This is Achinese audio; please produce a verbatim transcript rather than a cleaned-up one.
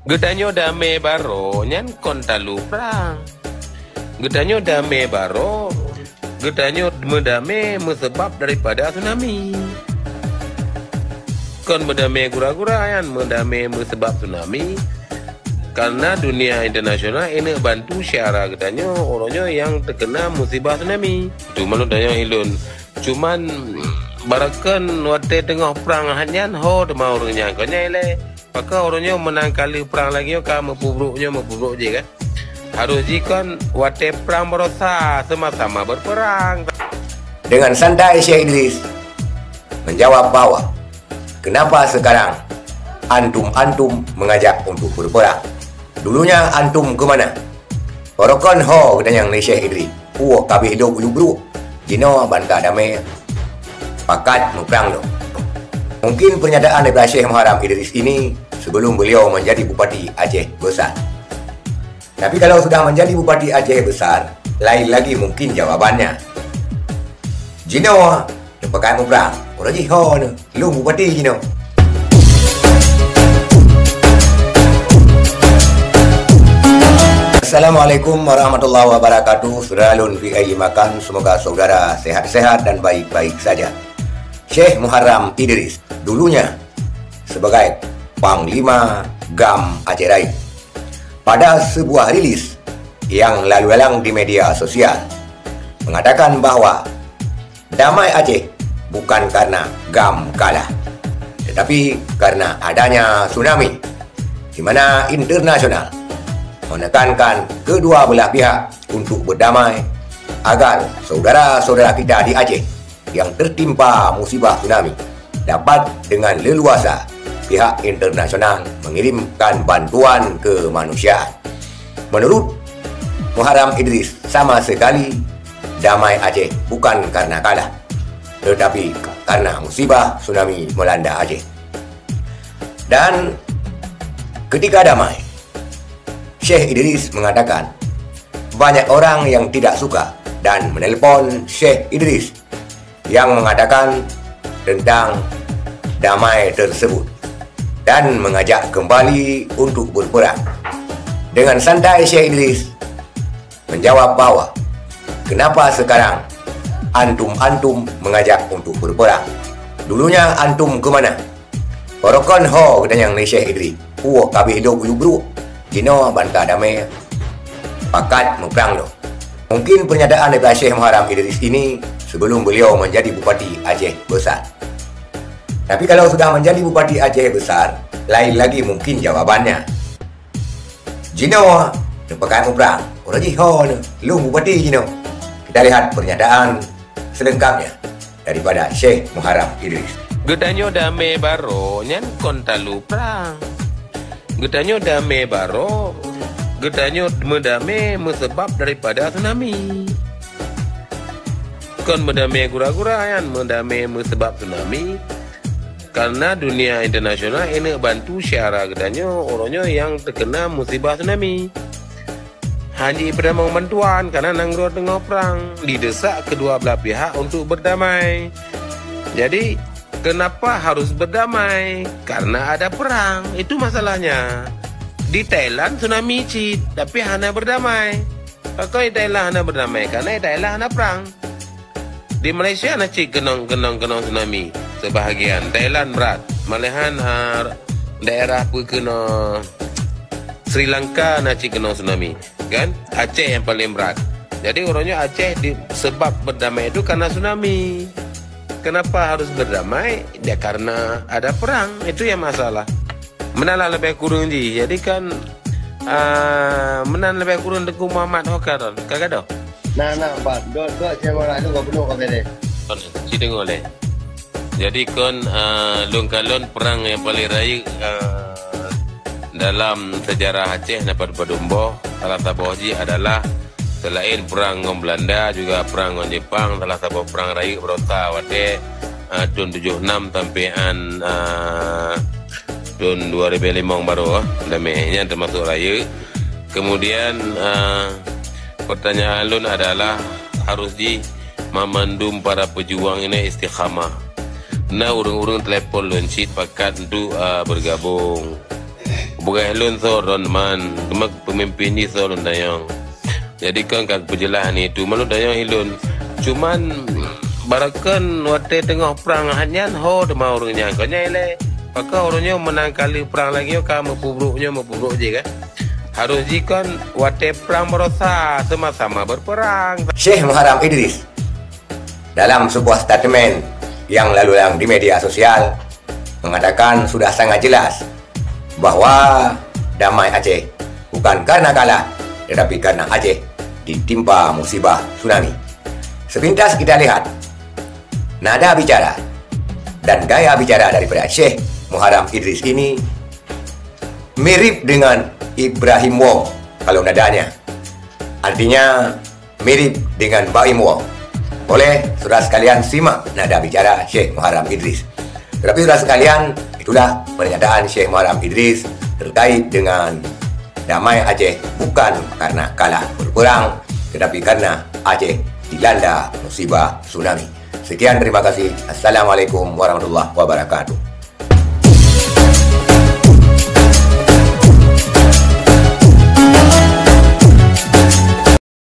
Geutanyoe damé baroe nyan kon talu prang. Geutanyoe damé baroe, geutanyoe meudamé meuseubab daripada tsunami. Kon meudamé gura-gura nyan, meudamé meuseubab tsunami. Karena dunia internasional ineuk bantu syedara geutanyoe, uroe nyoe nyang teukena musibah tsunami. Teuma lôn tanyong ilôn, cuman baroekon watée teungoh prang nyan ho teuma ureuëng nyan, kon nyan ilée. Pakon uroe nyoe meunan ka lheueh prang lagée nyoe ka meupeubrok nyoe meupeubrok jih kan? Harôh jih kon watée prang barosa sama-sama berperang. Dengan santai Syekh Idris menjawab bahwa, "Kenapa sekarang antum-antum mengajak untuk berperang? Dulunya antum ke mana?" Baroekon ho geutanyong lé Syekh Idris, "Uwah kabeh lom uyu brok. Jinoe ban ka damé pakat muprang lom." Mungkin pernyataan daripada Syekh Muharram Idris ini sebelum beliau menjadi Bupati Aceh Besar. Tapi kalau sudah menjadi Bupati Aceh Besar, lain lagi mungkin jawabannya. Jinoe Teupeugah muprang, uroe jih ho nyoe, lôn bupati jinoe. Assalamualaikum warahmatullahi wabarakatuh. Saudara lôn V I Makan, semoga saudara sehat-sehat dan baik-baik saja. Syekh Muharram Idris, dulunya sebagai Panglima GAM Aceh Rayeuk, pada sebuah rilis yang lalu lalang di media sosial, mengatakan bahwa damai Aceh bukan karena GAM kalah, tetapi karena adanya tsunami, di mana internasional menekankan kedua belah pihak untuk berdamai agar saudara-saudara kita di Aceh yang tertimpa musibah tsunami dapat dengan leluasa pihak internasional mengirimkan bantuan kemanusiaan. Menurut Muharram Idris, sama sekali damai Aceh bukan karena kalah, tetapi karena musibah tsunami melanda Aceh. Dan ketika damai, Syekh Idris mengatakan, banyak orang yang tidak suka dan menelpon Syekh Idris yang mengatakan tentang damai tersebut dan mengajak kembali untuk berperang. Dengan santai Syekh Idris menjawab bahwa, "Kenapa sekarang antum-antum mengajak untuk berperang? Dulunya antum ke mana?" Barokon ho geutanyong lé Syekh Idris, "Uwoe kabeh lom uyu brok, jinoe ban ka damé pakat muprang lom." Mungkin pernyataan daripada Syekh Muharram Idris ini sebelum beliau menjadi Bupati Aceh Besar. Tapi kalau sudah menjadi Bupati Aceh Besar, lain lagi mungkin jawabannya. Jinoe teupeugah muprang, uroe jih ho nyoe, lôn bupati jinoe. Kita lihat pernyataan selengkapnya daripada Syekh Muharram Idris. Geutanyoe damé baroe nyan kon talu prang. Geutanyoe damé baroe, geutanyoe meudamé meuseubab daripada tsunami. Kon meudamé gura-gura nyan, meudamé meuseubab tsunami. Karena dunia internasional ineuk bantu syedara geutanyoe, uroe nyoe nyang teukena musibah tsunami. Hana jipeutamong bantuan karena nanggroe teungoh prang, didesak kedua belah pihak untuk berdamai. Jadi, kenapa harus berdamai? Karena ada perang, itu masalahnya. Di Thailand tsunami cit, tapi hana berdamai. Pakon di Thailand hana berdamai? Karena di Thailand hana perang. Di Malaysia na cit keunong, keunong, keunong tsunami sebahagian. Thailand brat. Malahan, ah, daerah peue keunoe, Sri Lanka na cit keunong tsunami, kan? Aceh yang paling brat. Jadi, uroe nyoe Aceh di, sebab berdamai itu karena tsunami. Kenapa harus berdamai? Ya, karena ada perang. Itu yang masalah. Meunan lah leubeh kureueng jih. Jadi kan, ah, meunan leubeh kureueng Teungku Muhammad Hokar, ka gadôh? Na, na, Pak. Dot, dot, saya malah tu, bunoe ka beres. Kon, ci deungoe lé. Jadi kon, ah, lôn kalon perang nyang paleng rayeuk, ah, dalam sejarah Aceh na padub-padub boh. Salah saboh jih adalah selain perang ngon Belanda, juga perang ngon Jepang, salah saboh perang rayeuk beurota watée, ah, thôn tujoh enam sampoe an, ah, thôn dua ribu lima baru, ah, damé nyan teumasuk rayeuk. Kemudian, ah, pertanyaan lôn adalah, harôh jih mamandum para pejuang ini istiqamah. Na ureuëng-ureuëng telepon lôn cit pakat untuk, ah, bergabung. Bukan lôn soe droeneuh man, teuma peumimpin jih soe lôn tanyong. Jadi kon ka peujeulaih ni tu, man lôn tanyong ilôn. Cuman, baroekon watée teungoh prang nyan ho teuma ureuëng nyan. Kon nyan ilée, pakon ureuëng nyoe meunan ka lheueh prang lagée nyoe ka meupeubrok nyoe meupeubrok jih kan. Harôh jih kon watée prang baroesa sama-sama berperang. Syekh Muharram Idris dalam sebuah statement yang lalu lalang di media sosial mengatakan sudah sangat jelas bahwa damai Aceh bukan karena kalah, tetapi karena Aceh ditimpa musibah tsunami. Sepintas kita lihat, nada bicara dan gaya bicara daripada Syekh Muharram Idris ini mirip dengan Ibrahim Wong kalau nadanya. Artinya, mirip dengan Baim Wong. Boleh saudara sekalian simak nada bicara Syekh Muharram Idris. Tetapi saudara sekalian, itulah pernyataan Syekh Muharram Idris terkait dengan damai Aceh bukan karena kalah berperang, tetapi karena Aceh dilanda musibah tsunami. Sekian, terima kasih. Assalamualaikum warahmatullahi wabarakatuh.